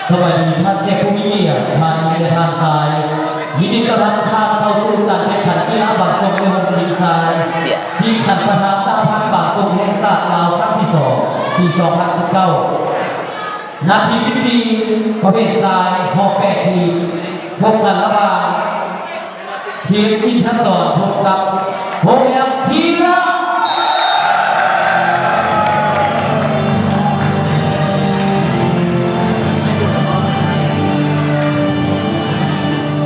ສະບາຍດີທ່ານແຂກຜູ້ມີກຽດ ທ່ານຍິງ ແລະ ທ່ານຊາຍ. ຍິນດີຕ້ອນຮັບທ່ານເຂົ້າສູ່ການແຂ່ງຂັນກິລາບາງຊົງໃນໂຮງຮຽນຊາຍ ທີ່ຂັ້ນປະທານສະຫະພັນບາງຊົງແຫ່ງຊາດລາວ ຄັ້ງທີສອງ ປີສອງພັນສິບເກົ້າ. ນັດທີສິບສີ່ ປະເພດຊາຍ ຮອບແປດທີມ ພົບກັນລະຫວ່າງ ທີມອິນທະສອນ ພົບກັບໂຮງແຮມທີລະ.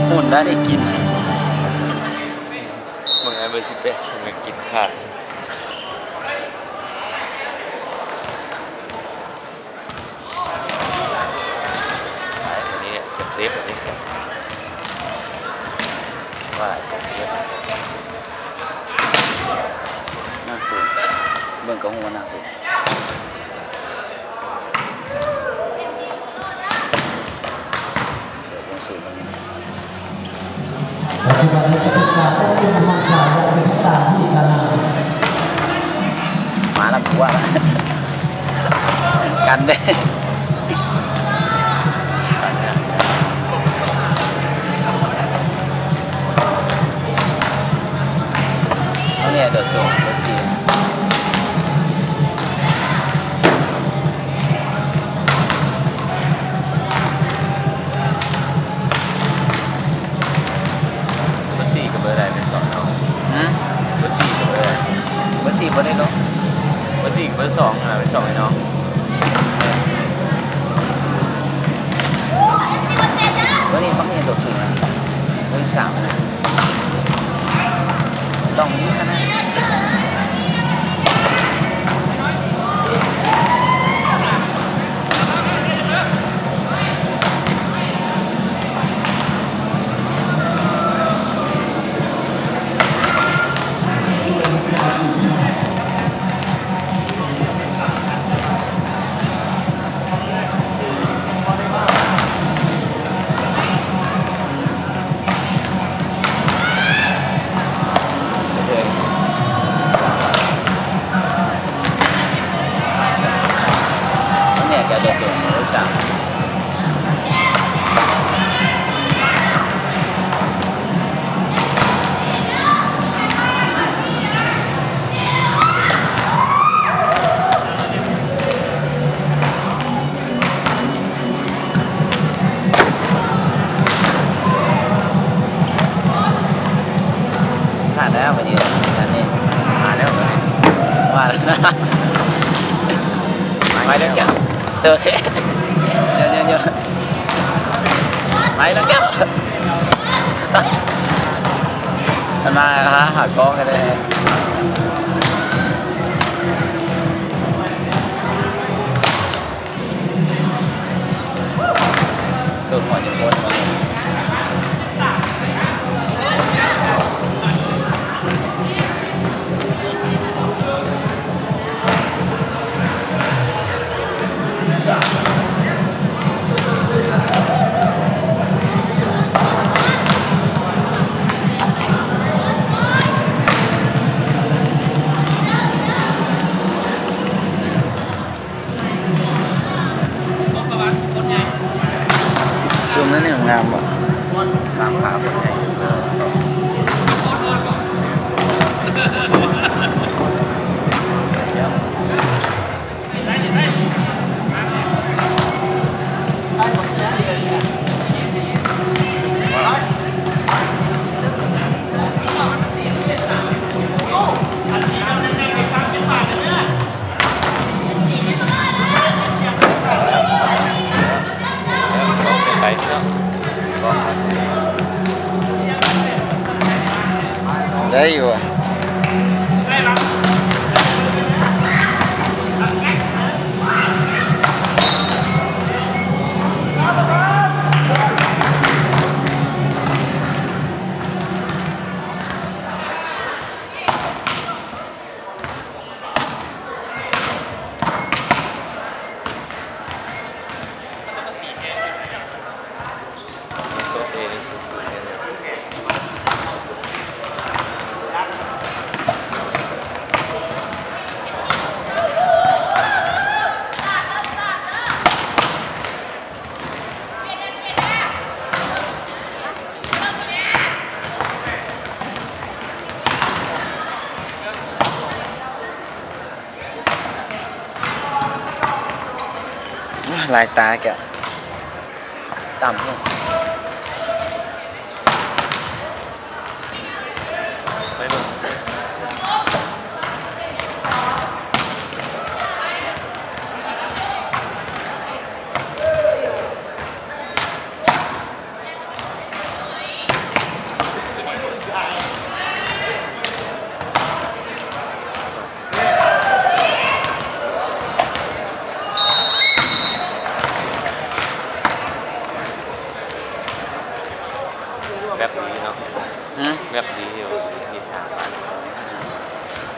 ໝູນໄດ້ໄດ້ກິນ ເບິ່ງໄອ້ເບີສິບແປດ ກິນຂາດ. ໄປ ອັນນີ້ເຊບ ອັນນີ້ວ່າເຊບ ໜ້າສູງ ເບິ່ງກໍຮູ້ວ່າໜ້າສູງ. ເດີ ລົງສູງແບບນີ້ ປັດຈຸບັນນີ້ຈະເປັນການໂຕ້ຕອບຮ່າງກາຍຢ່າງເປັນທາງການທີ່ການງານ. ມາແລ້ວ ກູວ່າ ກັນເດ້. ເອົານີ້ໂດດສູງ ເບີສີ່ ເບີສີ່ກໍເບີໃດເປັນສອງເນາະ? ຫື? ເບີສີ່ກໍເບີໃດ? ເບີສີ່ບໍ່ໄດ້ລົງ ເບີສີ່ກັບເບີສອງຫັ້ນນະ ເປັນສອງພີ່ນ້ອງ. ເບີນີ້ບັກນີ້ໂດດສູງນະ ເບີສາມນະ. ຕ້ອງມີຂະໜາດ ຜ່ານແລ້ວບັດນີ້ ອັນນີ້ ມາແລ້ວບັດນີ້ ມາແລ້ວ ໄປແລ້ວຈ້ະ ໂອເຄ ດຽວໆໆ ໄປແລ້ວຈ້ະ ມັນມາຫາ ຫາກ້ອງກັນເດ້. ໂດດຫົວຈົນໂພດ. ຊຸມນັ້ນນີ້ງາມບໍ່? ງາມຂາວ ໄດ້ຢູ່. ສາຍຕາແກ ຕ່ຳແຮງ. ແບບດີເນາະ. ຮະ? ແບບດີຢູ່ ດີ ດີ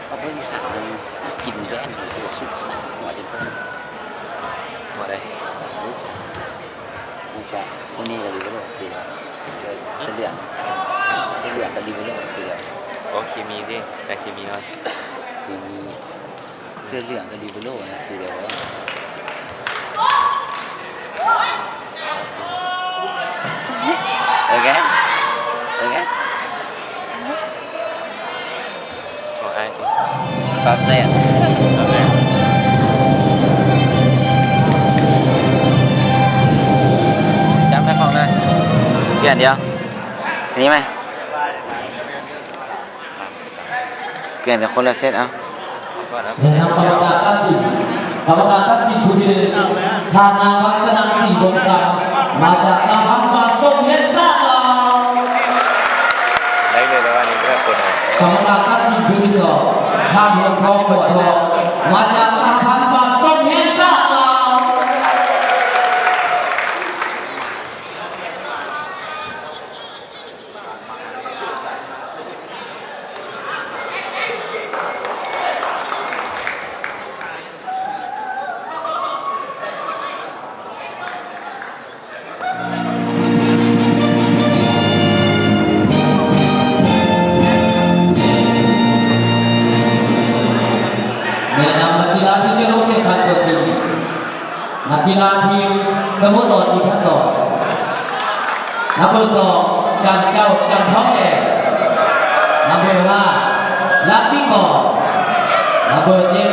ເອົາໄປຢູ່ສາມ ກິນແບບນີ້ ສຸກສາກວ່າເດ້. ບໍ່ໄດ້ ນີ້ກະ ຄົນນີ້ກະລີເວີໂລຄືກັນ ເສື້ອເຫຼືອງ ເສື້ອເຫຼືອງກະລີເວີໂລຄືກັນ. ໂອ ເຄມີເດ້ ໃສ່ເຄມີເນາະ ເຄມີ. ເສື້ອເຫຼືອງກະລີເວີໂລນະ ຄືດຽວ. ໂອເຄ ໂອເຄ ສອງອ້າຍຕິ ປັບແຕ້ມ ປັບແຕ້ມ. ຈັບໃນຂອງນະ ເທື່ອດຽວ ນີ້ໄໝ? ປ່ຽນເປັນຄົນລະເຊດເອົາ. ແນະນຳກຳມະການຕັດສິນ. ກຳມະການຕັດສິນຜູ້ທີໜຶ່ງ ທ່ານນາງ ວັດສະນັງ ສີວົງຊຳ ມາຈາກສະຫະພັນບານສົມແຫ່ງຊາດລາວ. ໄດ້ເລີຍແລ້ວ ອັນນີ້ບໍ່ໄດ້ກົດ. ກຳມະການຕັດສິນຜູ້ທີສອງ ທ່ານ ຫົວທອງ ຫົວທອງ ມາຈາກສະຫະພັນບານສົມແຫ່ງຊາດລາວ. ແນະນຳນັກກິລາທີ່ຈະລົງແຂ່ງຂັນຕົວຈິງ. ນັກກິລາທີມສະໂມສອນອິນທະສອນ. ນຳເບີສອງ ຈັນເຈົ້າ ຈັນທອງແດງ. ນຳເບີຫ້າ ລັດຕິກອນ. ນຳເບີເຈັດ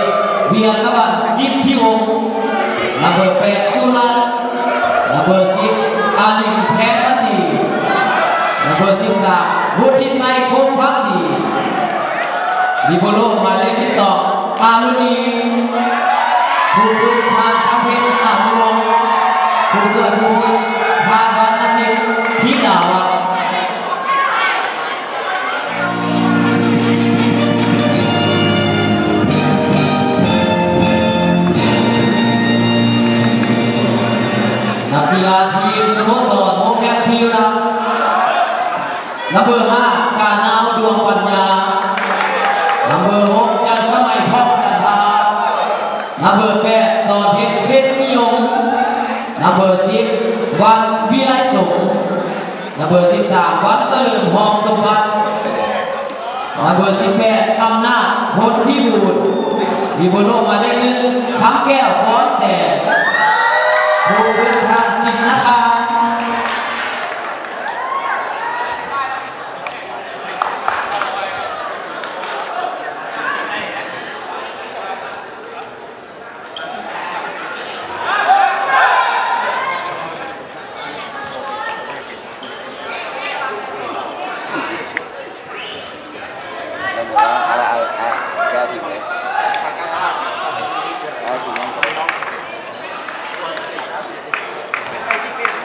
ວຽງສະຫວັນ ສິດທິວົງ. ນຳເບີແປດ ສຸລັດ. ນຳເບີສິບ ອາລິນ ແພນພັນດີ. ນຳເບີສິບສາມ ວຸດທິໄຊ ພົງພັກດີ. ລິເບີໂລໝາຍເລກສິບສອງ ອາລຸນີ. ຜູ້ຝຶກ ທ່ານ ຄຳເພັນ ອານຸວົງ. ຜູ້ຊ່ວຍຜູ້ຝຶກ ທ່ານ ວັນນະສິດ ທິດາວັດ. ນັກກິລາທີມສະໂມສອນໂຮງແຮມທີ່ລັກ. ນຳເບີຫ້າ ການາວ ດວງປັນຍາ. ນຳເບີຫົກ ຈັນສະໄໝ ທອງຈັນທາ. ນຳເບີແປດ ສອນເພັດ ເພັດນິຍົມ. ນຳເບີສິບ ວັນ ວິໄລສົງ. ນຳເບີສິບສາມ ວັນສະເຫຼີມ ຫອມສົມບັດ. ນຳເບີສິບແປດ ອຳນາດ ພົນວິບູນ. ລິເບີໂລໝາຍເລກໜຶ່ງ ຄຳແກ້ວ ບອນແສນ. ຜູ້ຝຶກ ທ່ານ ສິນນະຄາ. ໄປຊິເປັນ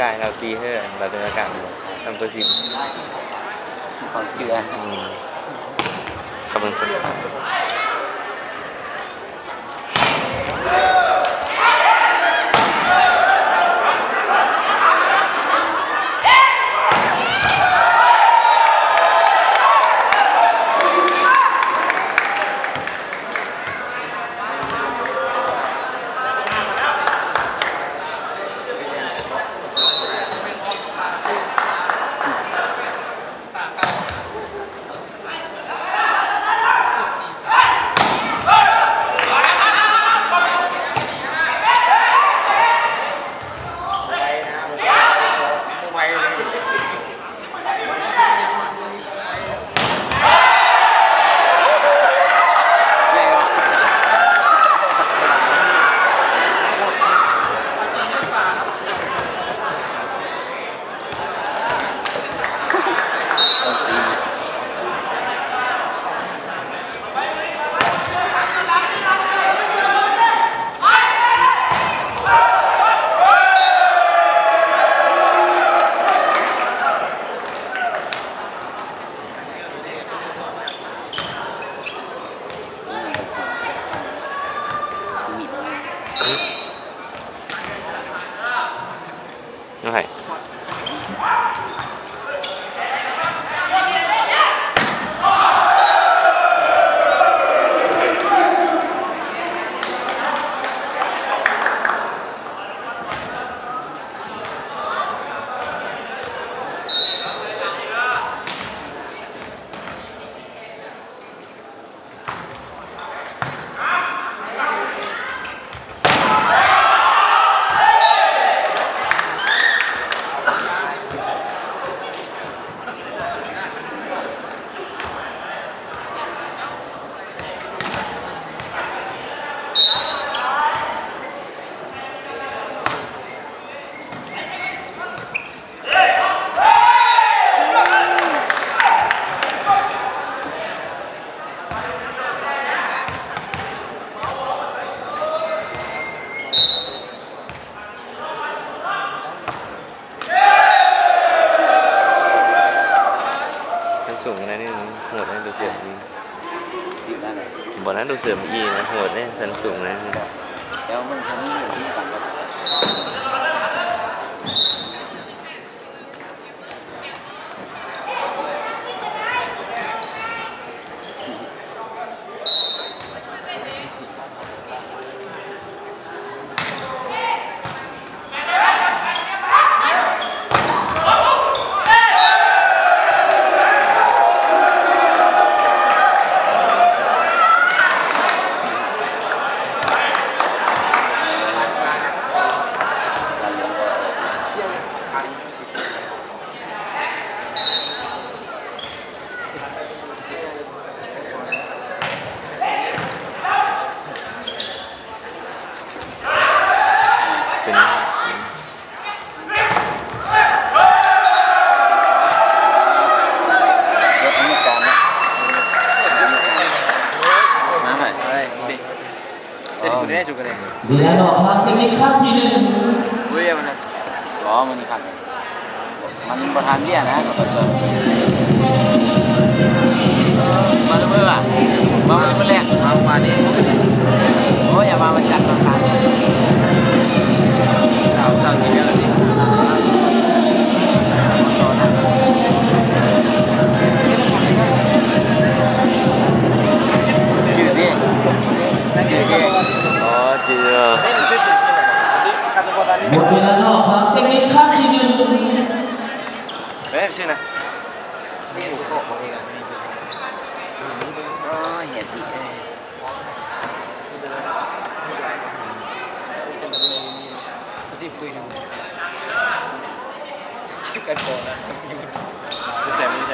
ກາຍລາວຕີເຮີ ລາວເດີນອາກາດຢູ່ ນຳຕົວທີມ ເຂົາເຈື່ອ ອືມ ເຂົາເບິ່ງສະ ຄັນສູງຂະໜາດນີ້ໂຫດໃດ໋ ໂດເສືອອີ່ ສິບແລ້ວນະ ບໍ່ນະ ໂດເສືອອີ່ນະ ໂຫດເດ້ ຄັນສູງນະ ແລ້ວມັນທາງນີ້ຢູ່ທີ່ກັນ. ເປັນ ລົດອາເມລິກາເນາະ ມາໃໝ່ ເອີຍ ເສດຢູ່ໄດ້ສຸກກະເດ. ເວລານອກທາງເຕັກນິກຄັ້ງທີໜຶ່ງ ເວີຍວ່າຊັ້ນ ບໍ່ ມັນພັກ ມັນບໍ່ທານເວຍນະ ມາເລີຍ ມາເລີຍ ມາແລກ ມາ ມານີ້ ໂອ້ຍ ຢ່າມາ ມາຈັດ ມາທານ ເຈົ້າ ເຈົ້າຊິເດີນນີ້ ຈື່ເດ້ ຈື່ເດ້ ອໍ ຈື່ ໝົດເວລານອກທາງເຕັກນິກຄັ້ງທີໜຶ່ງ ເອີຍ ຊື່ນະ ໂອ້ຍ ເຮັດດີເອີຍ. ກັນບໍ່ນະ ຢູ່ ຢູ່ໃສ ຢູ່ໃສ.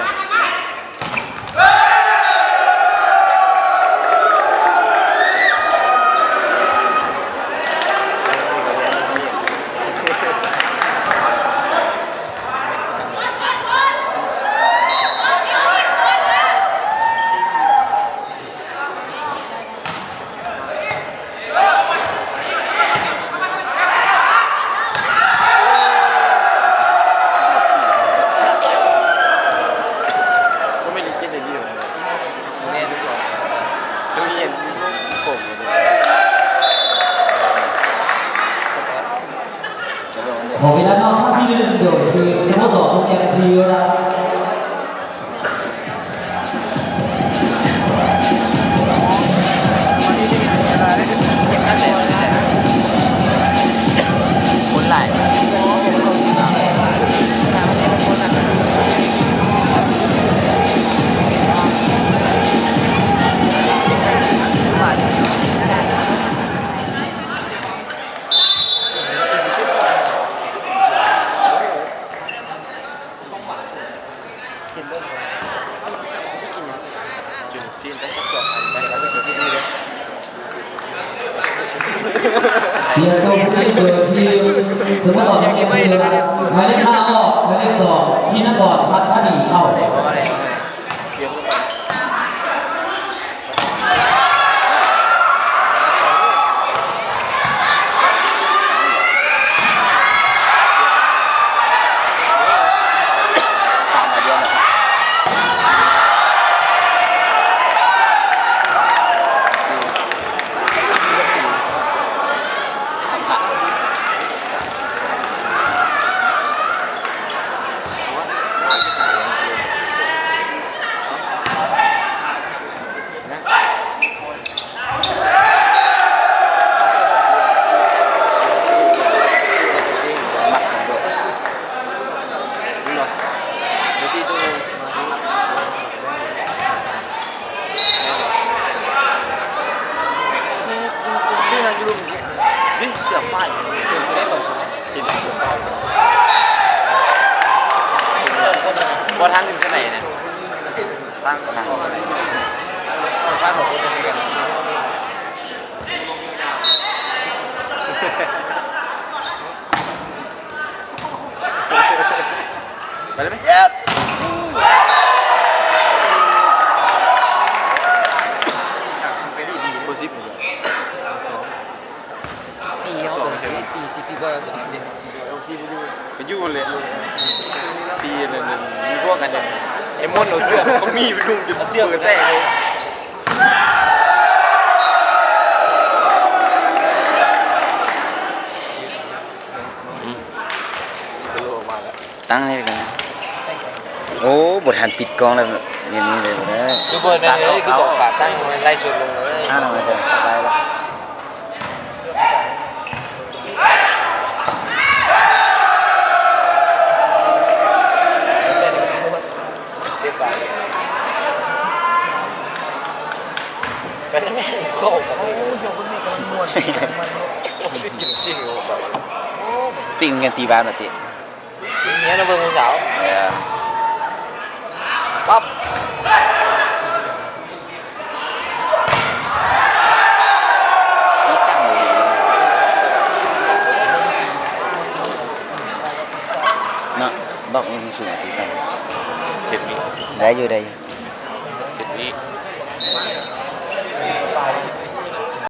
ຂໍເວລານອກຄັ້ງທີໜຶ່ງ ໂດຍທີມສະໂມສອນໂຮງແຮມທີລະ ຄົນຫຼາຍ. ກິນລູກຊີ້ນໄດ້ຈັກສອງອັນໄປແລ້ວ ປຽນຕົວຜູ້ຫຼິ້ນໂດຍທີມສະໂມສອນ ໝາຍເລກຫ້າອອກ ໝາຍເລກສອງ ທິນະກອນ ພັດທະດີ ເຂົ້າ. ບໍ່ທັງຢູ່ທີ່ໃດນະ? ຕັ້ງ ໄປເລີຍໄໝ? ເບີສິບ ຕີເຮົາຕົວນີ້ ຕີ ຕີ ຕີບໍ່ໄດ້ຕົວນີ້ ຕີບໍ່ຢູ່ ກໍຢູ່ແຫຼະ ຕີອັນນັ້ນ ມີພວກອັນນັ້ນ ໄອ້ມົນເອົາເສື້ອ ມັນກໍມີໄປລຸ້ມຈົນເສື້ອແຕກເລີຍ. ອືມ ຕັ້ງນີ້ກໍໄດ້. ໂອ້ ບໍ່ທັນປິດກ້ອງແລ້ວ ແນວນີ້ເລີຍບໍ່ໄດ້. ຄືບໍ່ແມ່ນເລີຍ ຄືບອກຂາຕັ້ງ ໄລສົດລົງເລີຍ. ເຊບບາດ ໄປແລ້ວແມ່ງ ໂອ້ ດຽວເບິ່ງນີ້ກຳລັງມ່ວນ ມັນ ໂອ້ ຊິກິນຊີ້ນຢູ່. ຕິງກັນຕີບ້ານມາຕິ ເນຍ ເບິ່ງຜູ້ສາວ ເອີ ປັບ ເນາະ ບອກມີຜູ້ສູງອາຍຸຕັ້ງ ເຈັດ ໄດ້ຢູ່ ໄດ້ຢູ່.